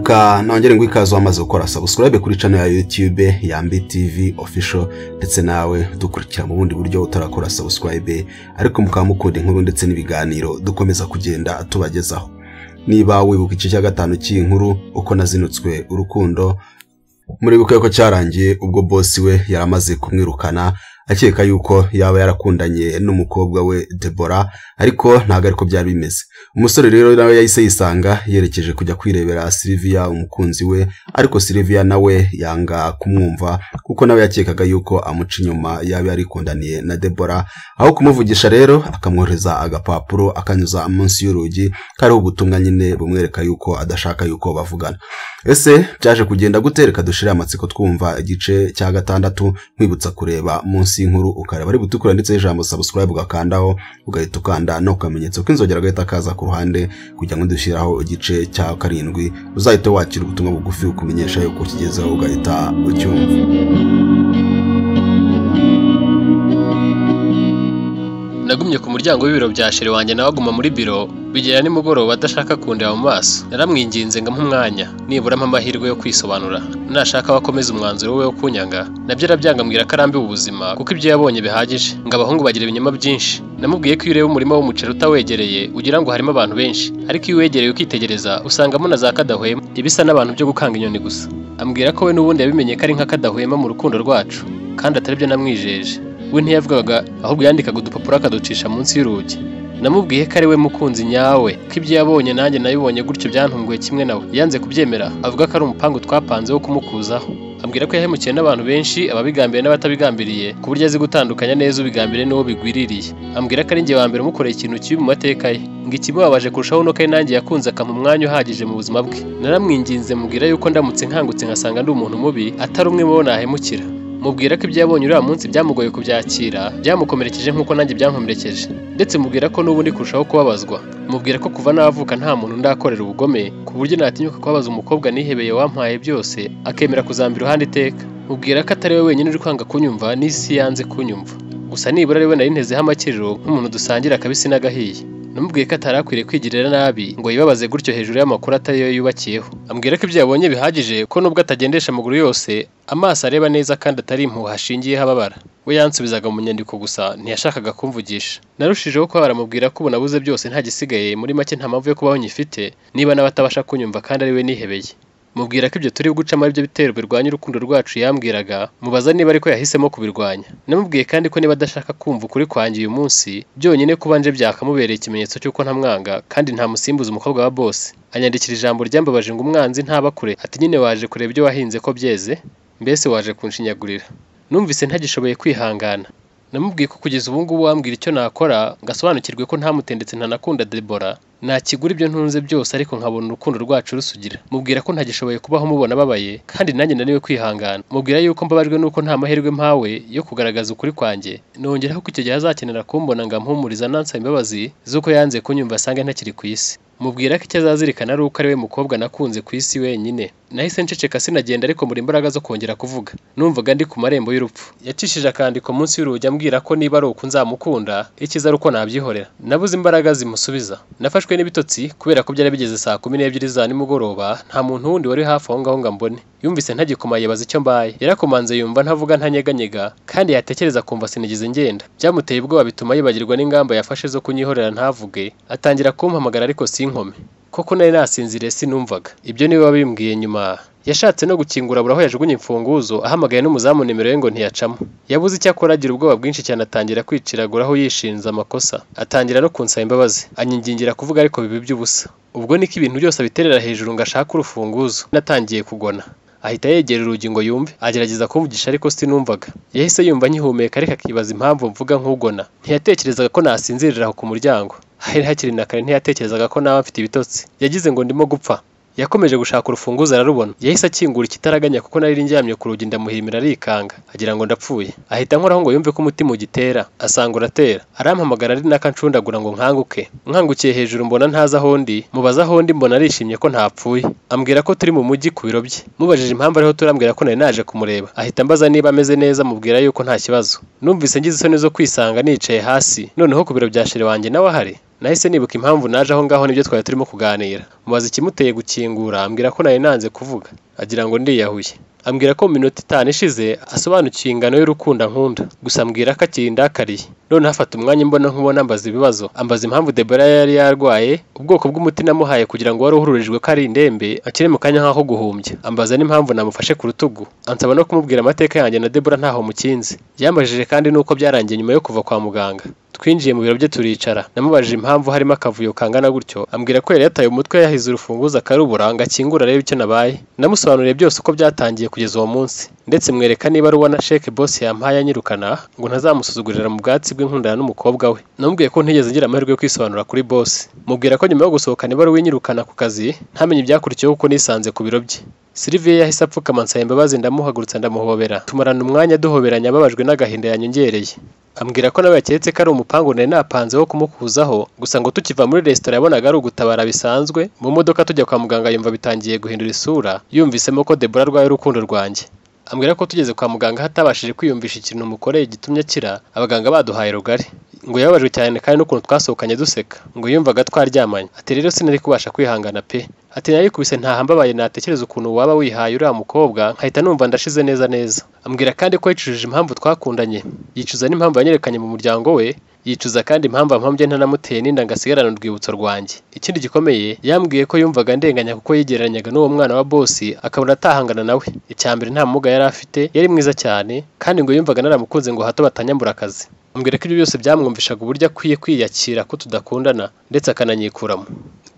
Reka nongere ngo ikaze wamaze gukora subscribe kuri channel ya YouTube ya Yambi TV Official, ndetse nawe dukurikira mu bundi buryo utarakora subscribe ariko mukaba mukunda inkuru ndetse n'ibiganiro dukomeza kugenda tubagezaho. Niba wibuka igice cya 5 cy'inkuru uko nazinutswe urukundo, muribuka ko cyarangiye ubwo boss we yaramaze kumwirukana akeka yuko yaba yarakundanye n'umukobwa we Deborah, ariko ntago ariko byari bimeze. Umusore rero nawe yahise yisanga yerekeje kujya kwirebera Sylvia umukunzi we, ariko Sylvia nawe yanga kumwumva kuko nawe yakekaga yuko amuca inyuma yaba yarikundaniye na Deborah. Aho kumuvugisha rero akamwohereza agapapuro akanyuza munsi y'urugi kariho ubutumwa nyine bumwereka yuko adashaka yuko bavugana. Ese byaje kugenda gute? Reka dushire amatsiko twumva igice cya 6, nkwibutsa kureba munsi inkuru ukareba ari butukura ndetse ijambo subscribe ugakandaho ugahita ukanda no kamenyetso k'inzogera gahita kaza ku ruhande kugira ngo dushyiraho igice cya 7 uzahita wakira ubutumwa bugufi ukumenyesha yuko kigezeho ugahita ucyumva. Nagumye ku muryango w'ibiro bya shere wanjye nawe aguma muri biro bigera nimugoroba adashaka kundeba mu maso. Naramwinginze ngo ampe umwanya nibura ampa amahirwe yo kwisobanura, nashaka bakomeza umwanzuro we wo kunyanga. Nabyo arabyanga ambwira ko arambiwe ubuzima kuko ibyo yabonye bihagije, ngo abahungu bagira ibinyoma byinshi. Namubwiye ko iyo ureba umurima w'umuceri utawegereye ugira ngo harimo abantu benshi, ariko iyo uwegereye ukitegereza usangamo na za kadahwema, ibisa n'abantu byo gukanga inyoni gusa. Ambwira ko we n'ubundi yabimenye ko ari nka kadahwema mu rukundo rwacu kandi atari byo namwijeje. We ntiyavugaga ahubwo yandikaga udupapuro akaducisha munsi y'urugi. Namubwiye ko ari we mukunzi nyawe, ko ibyo yabonye nanjye nabibonye gutyo byantunguye kimwe nawe. Yanze kubyemera avuga ko ari umupangu twapanze wo kumukuzaho. Ambwira ko yahemukiye n'abantu benshi, ababigambiriye n'abatabigambiriye, ku buryo azi gutandukanya neza ubigambiriye n'uwo bigwiririye. Ambwira ko ari njye wa mbere umukoreye ikintu kibi mu mateka ye, ngo ikimubabaje kurushaho nuko ari nanjye yakunze akampa umwanya uhagije mu buzima bwe. Naramwinginze mubwira yuko ndamutse nkangutse nkasanga ndi umuntu mubi atari umwe mu bo nahemukira. Mubwira ko ibyo yabonye uriya munsi byamugoye kubyakira, byamukomerekeje nk'uko nanjye byankomerekeje, ndetse mubwira ko n'ubu ndi kurushaho kubabazwa. Mubwira ko kuva navuka nta muntu ndakorera ubugome ku buryo natinyuka kubabaza umukobwa nihebeye wampaye byose akemera kuzamba iruhande iteka. Mubwira ko atari we wenyine uri kwanga kunyumva n'isi yanze kunyumva, gusa nibura ari we nari ntezeho amakiriro nk'umuntu dusangira akabisi n'agahiye. Namubwiye ko atari akwiriye kwigirira nabi ngo yibabaze gutyo hejuru y'amakuru atari yo yubakiyeho. Ambwira ko ibyo yabonye bihagije, ko nubwo atagendesha amaguru yose amaso areba neza kandi atari impuha ashingiyeho ababara. We yansubizaga mu nyandiko gusa, ntiyashakaga kumvugisha. Narushijeho kuba baramubwira ko ubu nabuze byose nta gisigaye, muri make nta mpamvu yo kubaho nyifite niba n'abatabasha kunyumva kandi ari we nihebeye. Mubwira ko ibyo turi gucamo aribyo bitero birwanya urukundo rwacu yambwiraga, mubaza niba ariko yahisemo kubirwanya. Namubwiye kandi ko niba adashaka kumva ukuri kwanjye uyu munsi, byonyine kuba nje byakamubereye ikimenyetso cy'uko ntamwanga kandi ntamusimbuza umukobwa wa boss. Anyandikira ijambo ryambabaje ngo umwanzi ntaba kure, ati nyine waje kureba ibyo wahinze ko byeze, mbese waje kunshinyagurira. Numvise ntagishoboye kwihangana. Namubwiye ko kugeza ubu ngubu wambwira icyo nakora ngasobanukirwe ko ntamutendetse ntanakunda Deborah, nakigura ibyo ntunze byose ariko nkabona urukundo rwacu rusugira. Mubwira ko ntagishoboye kubaho mubona ababaye kandi nanjye naniwe kwihangana. Mubwira yuko mbabajwe nuko nta mahirwe mpawe yo kugaragaza ukuri kwanjye. Nongeraho ko icyo gihe azakenera kumbona ngo ampumuriza anansaba imbabazi z'uko yanze kunyumva asange ntakiri ku isi. Mubwira ko icyo azazirikana ari uko ari we mukobwa nakunze ku isi wenyine. Nahise nceceka sinagenda, ariko muri imbaraga zo kongera kuvuga. Numvaga ndi ku marembo y'urupfu. Yacishije akandiko munsi y'urugi ambwira ko niba ari uko nzamukunda, icyiza ari uko nabyihorera. Nabuze imbaraga zimusubiza. Nafashwe n'ibitotsi kubera ko byari bigeze saa 12 za nimugoroba, nta muntu wundi wari hafi aho ngaho ngo ambone. Yumvise ntagikoma yibaza icyo mbaye. Yarakomanze yumva ntavuga ntanyeganyega, kandi yatekereza kumva sinigeze ngenda. Byamuteye ubwoba bituma yibagirwa n'ingamba yafashe zo kunyihorera ntavuge, atangira kumpamagara ariko sinkome. Koko nari nasinziriye sinumvaga. Ibyo niwe wabimbwiye nyuma. Yashatse no gukingura abura aho yajugunye imfunguzo, ahamagaye n'umuzamu nimero ye ngo ntiyacamo. Yabuze icyo akora agira ubwoba bwinshi cyane atangira kwiciraguraho yishinza amakosa. Atangira no kunsaba imbabazi, anyingingira kuvuga ariko bibi by'ubusa. Ubwo niko ibintu byose abiterera hejuru ngo ashake urufunguzo. Natangiye kugona. Ahita yegera urugi ngo yumve, agerageza kumvugisha ariko sinumvaga. Yahise yumva nkihumeka ariko akibaza impamvu mvuga nk'ugona. Ntiyatekerezaga ko nasinzirira aho ku muryango. Hari hakiri na kare ntiyatekerezaga ko nawe mfite ibitotsi. Yagize ngo ndimo gupfa. Yakomeje gushaka urufunguzo ararubona. Yahise akingura ikitaraganya kuko nari ndyamye ku rugi ndamuhimira arikanga, agira ngo ndapfuye. Ahita ankoraho ngo yumve ko umutima ugitera, asanga uratera. Arampamagara ari naka ncundagura ngo nkanguke. Nkangukiye hejuru mbona ntazi aho ndi, mubaza aho ndi mbona arishimye ko ntapfuye. Ambwira ko turi mu mujyi ku biro bye. Mubajije impamvu ariho turambwira ko nari naje kumureba. Ahita ambaza niba ameze neza mubwira yuko nta kibazo. Numvise ngize isoni zo kwisanga nicaye hasi, noneho ku biro bya shere wanjye nawe ahari. Nahise nibuka impamvu naje aho ngaho nibyo twari turimo kuganira. Mubaza ikimuteye gukingura, ambwira ko nari nanze kuvuga, agira ngo ndiyahuye. Ambwira ko mu minota 5 ishize asobanukiwe ingano y'urukundo ankunda, gusa ambwira ko akindakariye. Noneho afata umwanya imbona nkubona ambaza ibibazo, ambaza impamvu Debora yari yarwaye, ubwoko bw'umuti namuhaye kugira ngo wari uhururijwe ko ari indembe akire mu kanya nk'aho guhumbya. Ambaza n'impamvu namufashe ku rutugu, ansaba no kumubwira amateka yanjye na Debora ntaho mukinze. Yambajije kandi nuko byarangiye nyuma yo kuva kwa muganga. Twinjiye mu biro bye turicara. Namubajije impamvu harimo akavuyo kangana gutyo, ambwira ko yari yataye umutwe yahize urufunguzo akarubura ngo akingure arebe icyo nabaye. Namusobanuriye byose uko byatangiye kugeza uwo munsi, ndetse mwereka niba ari na sheke boss yampaye anyirukana ngo ntazamusuzugurira mu bwatsi bw'inkundana n'umukobwa we. Namubwiye ko ntigeze ngira amahirwe yo kwisobanura kuri boss. Mubwira ko nyuma yo gusohokana ibaruwa inyirukana ku kazi, ntamenye ibyakurikiyeho kuko nisanze ku biro bye. Sylvie yahise apfukama ansaba imbabazi, ndamuhagurutsa ndamuhobera. Tumarana umwanya duhoberanye ababajwe n'agahinda yanyongereye. Ambwira ko nawe yaketse ko ari umupangu nari napanze wo kumukuzaho, gusa ngo tukiva muri resitora yabonaga ari ugutabara bisanzwe. Mu modoka tujya kwa muganga yumva bitangiye guhindura isura, yumvisemo ko Debora arwaye urukundo rwanjye. Ambwira ko tugeze kwa muganga hatabashije kwiyumvisha ikintu mukoreye gitumye akira, abaganga baduhaye rugari. Ngo yababajwe cyane kandi n'ukuntu twasohokanye duseka, ngo yumvaga twaryamanye. Ati rero sinari kubasha kwihangana pe. Ati narikubise ntaha mbabaye, natekereza ukuntu waba wihaye uriya mukobwa nkahita numva ndashize neza neza. Ambwira kandi ko yicujije impamvu twakundanye, yicuza n'impamvu yanyerekanye mu muryango we, yicuza kandi impamvu ampambye ntanamuteye n'inda ngasigarana urwibutso rwanjye. Ikindi gikomeye, yambwiye ko yumvaga ndenganya kuko yigereranyaga n'uwo mwana wa bosi akabona atahangana nawe. Icya mbere nta muga yari afite, yari mwiza cyane, kandi ngo yumvaga naramukunze ngo hato batanyambura akazi. Ambwira ko ibyo byose byamwumvishaga uburyo akwiye kwiyakira ko tudakundana ndetse akananyikuramo.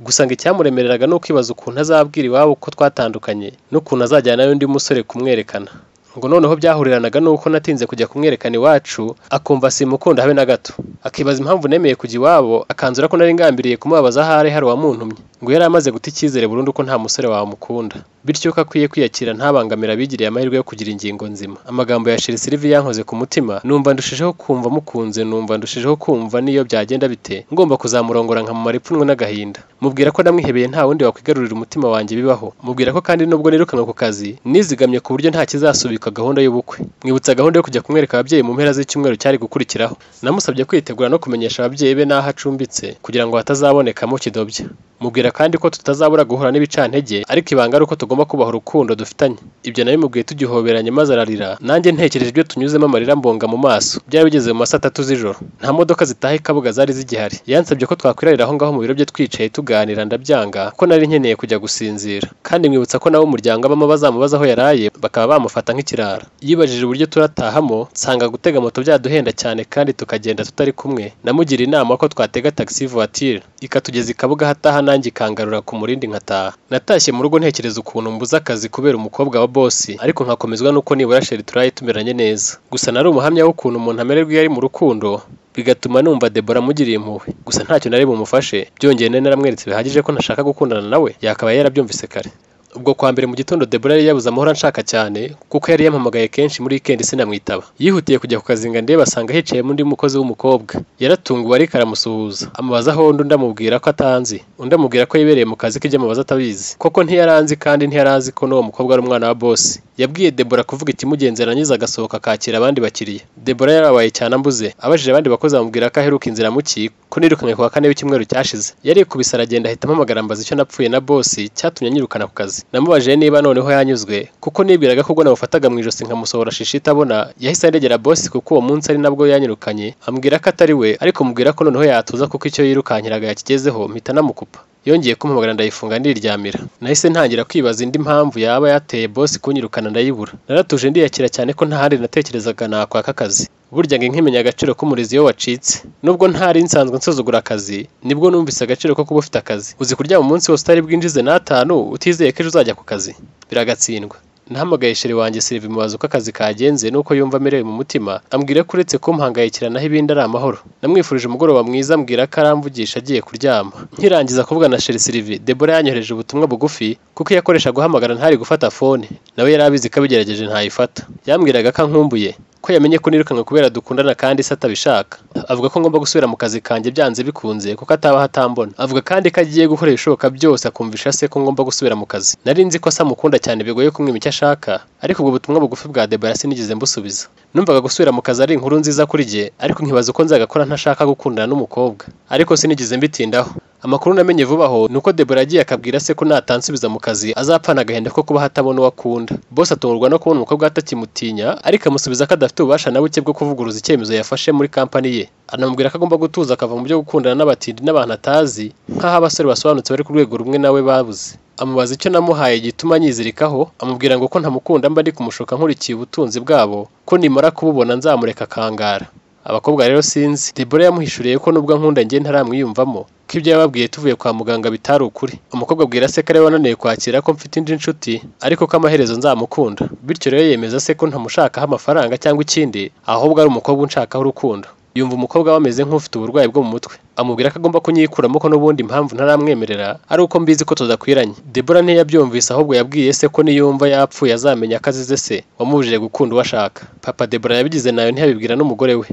Gusa ngo icyamuremereraga ni ukwibaza ukuntu azabwira iwabo ko twatandukanye n'ukuntu azajyana n'undi musore kumwerekana. Ngo noneho byahuriranaga nuko natinze kujya kumwerekana iwacu, akumva simukunda habe na gato. Akibaza impamvu nemeye kujya iwabo, akanzura ko nari ngambiriye kumubabaza ahari hari uwamuntumye. Ngo yari amaze guta icyizere burundu ko nta musore wamukunda, bityo ko akwiye kwiyakira ntabangamira abigiriye amahirwe yo kugira ingingo nzima. Amagambo ya Sheri Sylvie yankoze ku mutima, numva ndushijeho kumva mukunze, numva ndushijeho kumva niyo byagenda bite ngomba kuzamurongora nkamumara ipfunwe n'agahinda. Mubwira ko namwihebeye nta wundi wakwigarurira umutima wanjye bibaho. Mubwira ko kandi nubwo nirukanwe ku kazi, nizigamye ku buryo nta kizasubika gahunda y'ubukwe. Mwibutsa gahunda yo kujya kumwereka ababyeyi mu mpera z'icyumweru cyari gukurikiraho. Namusabye kwitegura no kumenyesha ababyeyi be n'aho acumbitse kugira ngo hatazabonekamo kidobya. Mubwira kandi ko tutazabura guhura n'ibicantege, ariko ibanga ari uko tugomba kubaha urukundo dufitanye. Ibyo nabimubwiye tugihoberanye maze ararira, nanjye ntekereje ibyo tunyuzemo amarira mbonga mu maso. Byari bigeze mu ma 3 z'ijoro, nta modoka zitaha i Kabuga zari zigihari. Yansabye ko twakwirarira aho ngaho mu biro bye twicaye tuganira, ndabyanga kuko nari nkeneye kujya gusinzira. Kandi mwibutsa ko nawe umuryango abamo bazamubaza aho yaraye, bakaba bamufata nk'ikirara. Yibajije uburyo turatahamo, nsanga gutega moto byaduhenda cyane kandi tukagenda tutari kumwe. Namugira inama ko twatega taxi voiture ikatugeza i Kabuga hataha, nanjye ikangarura ku murindi nkataha. Natashye mu rugo ntekereza ukuntu mbuze akazi kubera umukobwa wa bosi, ariko nkakomezwa nuko nibura Sheri turaye tumeranye neza. Gusa nari umuhamya w'ukuntu umuntu amererwa iyo ari mu rukundo, bigatuma numva Debora amugiriye impuhwe. Gusa ntacyo nari bumufashe, byongeye nari naramweretse bihagije ko ntashaka gukundana nawe, yakabaye yarabyumvise kare. Ubwo kwa mbere mu gitondo Debora yari yabuze amahoro anshaka cyane, kuko yari yampamagaye kenshi muri weekend sinamwitaba. Yihutiye kujya ku kazi ngo ndebe asanga hicayemo undi mukozi w'umukobwa. Yaratunguwe ariko aramusuhuza, amubaza aho undi amubwira ko atanzi, undi amubwira ko yibereye mu kazi k'ibyo amubaza atabizi. Koko ntiyaranzi kandi ntiyarazi ko n'uwo mukobwa ari umwana wa boss. Yabwiye Debora kuvuga ikimugenza yarangiza agasohoka akakira abandi bakiriya. Debora yarabaye cyane ambuze, abajije abandi bakozi bamubwira ko aheruka inzira muki, ko nirukanywe ku wa kane w'icyumweru cyashize. Yarikubise aragenda ahita ampamagara ambaza icyo napfuye na boss cyatumye anyirukana ku kazi. Namubajije niba noneho yanyuzwe, kuko nibwiraga ko ubwo namufataga mu ijosi nkamusohora shishi itabona, yahise andegera boss kuko uwo munsi ari nabwo yanyirukanye, ambwira ko atari we, ariko mubwira ko noneho yatuza kuko icyo yirukankiraga yakigezeho, mpita namukupa. Yongeye kumpamagara ndayifunga ndiryamira. Nahise ntangira kwibaza indi mpamvu yaba yateye boss kunyirukana ndayibura. Naratuje ndiyakira cyane ko nta handi natekerezaga nakwaka akazi. Burya ngo nkimenya agaciro k'umurizi iyo wacitse. Nubwo ntari nsanzwe nsuzugura akazi, nibwo numvise agaciro ko kuba ufite akazi. Uzi kuryama umunsi wose utari bwinjize n'atanu, utizeye ko ejo uzajya ku kazi. Biragatsindwa. Nahamagaye Sheri wanjye Sylvie mubaza uko akazi kagenze nuko yumva amerewe mu mutima, ambwira ko uretse kumpangayikira naho ibindi ari amahoro. Namwifurije umugoroba mwiza ambwira ko aramvugisha agiye kuryama. Nkirangiza kuvuga na Sheri Sylvie, Debora yanyohereje ubutumwa bugufi kuko iyo akoresha guhamagara ntari gufata fone, nawe yari abizi ko abigerageje ntayifata. Yambwiraga ko ankumbuye. ko yamenye ko nirukanwe kubera dukundana kandi se atabishaka. Avuga ko ngomba gusubira mu kazi kanjye byanze bikunze kuko atabaho atambona. Avuga kandi ko agiye gukora ibishoboka byose akumvisha se ko ngomba gusubira mu kazi. Nari nzi ko se amukunda cyane bigoye kumwima icyo ashaka, ariko ubwo butumwa bugufi bwa Deborah sinigeze mbusubiza. Numvaga gusubira mu kazi ari inkuru nziza kuri jye, ariko nkibaza uko nzagakora ntashaka gukundana n'umukobwa. Ariko sinigeze mbitindaho. Amakuru namenye vuba aho nuko Deborah yagiye akabwira se ko natansubiza mu kazi azapfana agahinda ko kuba hatabona uwo akunda. Boss atungurwa no kubona umukobwa atakimutinya, ariko amusubiza ko adafite ububasha na buke bwo kuvuguruza icyemezo yafashe muri kampani ye. Anamubwira ko agomba gutuza akava mu byo gukundana n'abatindi n'abantu atazi, nk'aho abasore basobanutse bari ku rwego rumwe nawe babuze. Amubaza icyo namuhaye gituma anyizirikaho, amubwira ngo ko ntamukunda mba ndi kumushuka nkurikiye ubutunzi bwabo, ko nimara kububona nzamureka akangara. Abakobwa rero sinzi, Deborah yamuhishuriye ko nubwo ankunda njye ntaramwiyumvamo, ko ibyo yababwiye tuvuye kwa muganga bitari ukuri. Umukobwa abwira se ko ariwe wananiwe kwakira ko mfite indi nshuti, ariko ko amaherezo nzamukunda. Bityo rero yemeza se ko ntamushakaho amafaranga cyangwa ikindi, ahubwo ari umukobwa unshakaho urukundo. Yumva umukobwa we ameze nk'ufite uburwayi bwo mu mutwe. Amubwira ko agomba kunyikuramo ko n'ubundi impamvu ntaramwemerera ari uko mbizi ko tudakwiranye. Deborah ntiyabyumvise ahubwo yabwiye se ko niyumva yapfuye azamenya ko azize se wamubujije gukunda uwo ashaka. Papa Deborah yabigize nayo ntiyabibwira n'umugore we.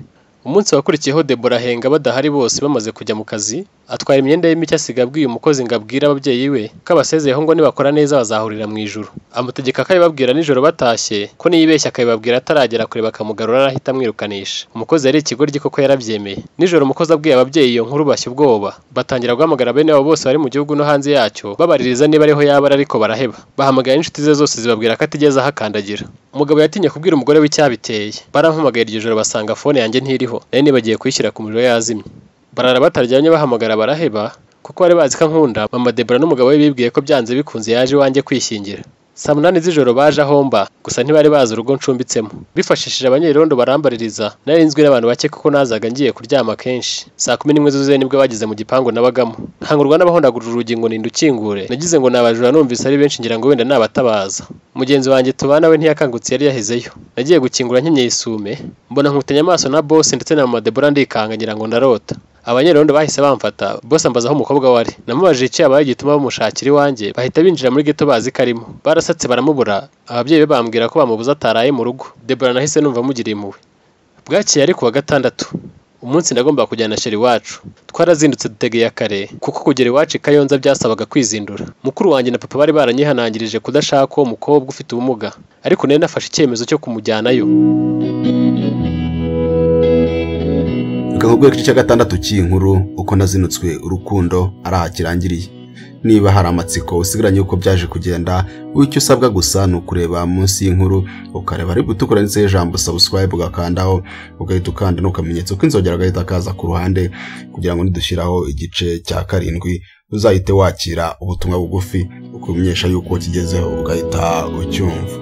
Umunsi wakurikiyeho Deborah ahenga badahari bose bamaze kujya mu kazi, atwara imyenda ye mike asiga abwiye umukozi ngo abwire ababyeyi be ko abasezeyeho ngo nibakora neza bazahurira mu ijuru. Amutegeka ko abibabwira nijoro batashye, ko niyibeshya akabibabwira ataragera kure bakamugarura arahita amwirukanisha. Umukozi yari ikigoryi koko yarabyemeye. Nijoro umukozi abwiye ababyeyi iyo nkuru bashya ubwoba, batangira guhamagara bene wabo bose bari mu gihugu no hanze yacyo, babaririza niba ariho yaba ari ariko baraheba. Bahamagaye n'inshuti ze zose zibabwira ko atigeze ahakandagira. Umugabo yatinye kubwira umugore we icyabiteye. Barampamagaye iryo joro basanga phone yanjye ntiriho. Nari nibagiye kuyishyira ku muriro yazimye. Barara bataryamye bahamagara baraheba, kuko bari bazi ko ankunda. Mama Deborah n'umugabo we bibwiye ko byanze bikunze yaje iwanjye kwishyingira. Saa 8 z'ijoro baje aho mba, gusa ntibari bazi urugo ncumbitsemo. Bifashishije abanyerondo barambaririza, nari nzwi n'abantu bake kuko nazaga ngiye kuryama kenshi. Saa 11 zuzuye nibwo bageze mu gipangu nabagamo. Nkangurwa n'abahondagura urugi ngo ninde ukingure. Nagize ngo nabajura numvise ari benshi ngira ngo wenda nabatabaza. Mugenzi wanjye tubana we ntiyakangutse yari yahezeyo. Nagiye gukingura nkenyeye isume, mbona nkutanye amaso na boss ndetse na mama Deborah ndikanga ngira ngo ndarota. Abanyerondo bahise bamfata, boss ambaza aho umukobwa wari. Namubajije icyo yabaye gituma bamushakira iwanjye, bahita binjira muri ghetto bazi ko arimo. Barasatse baramubura, ababyeyi be bambwira ko bamubuze ataraye mu rugo. Deborah nahise numva mugiriye impuhwe. Bwakeye ari kuwa gatandatu, umunsi ndagomba kujyana na sheri wacu. Twarazindutse dutegeye kare, kuko kugera iwacu i Kayonza byasabaga kwizindura. Mukuru wanjye na papa bari baranyihanangirije kudashaka uwo mukobwa ufite ubumuga, ariko nari nafashe icyemezo cyo kumujyanayo. Reka nkubwire ko igice cya gatandatu cy'iyi nkuru uko nazinutswe urukundo ari aha kirangiriye. Niba hari amatsiko usigaranye uko byaje kugenda, icyo usabwa gusa ni ukureba munsi y'inkuru, ukareba ari gutukura ndetse ijambo subscribe ugakandaho, ugahita ukanda n'ukamenyetso k'inzogera gahita kaza ku ruhande, kugira ngo nidushyiraho igice cya 7 uzahite wakira ubutumwa bugufi ukumenyesha yuko kigezeho ugahita ucyumva.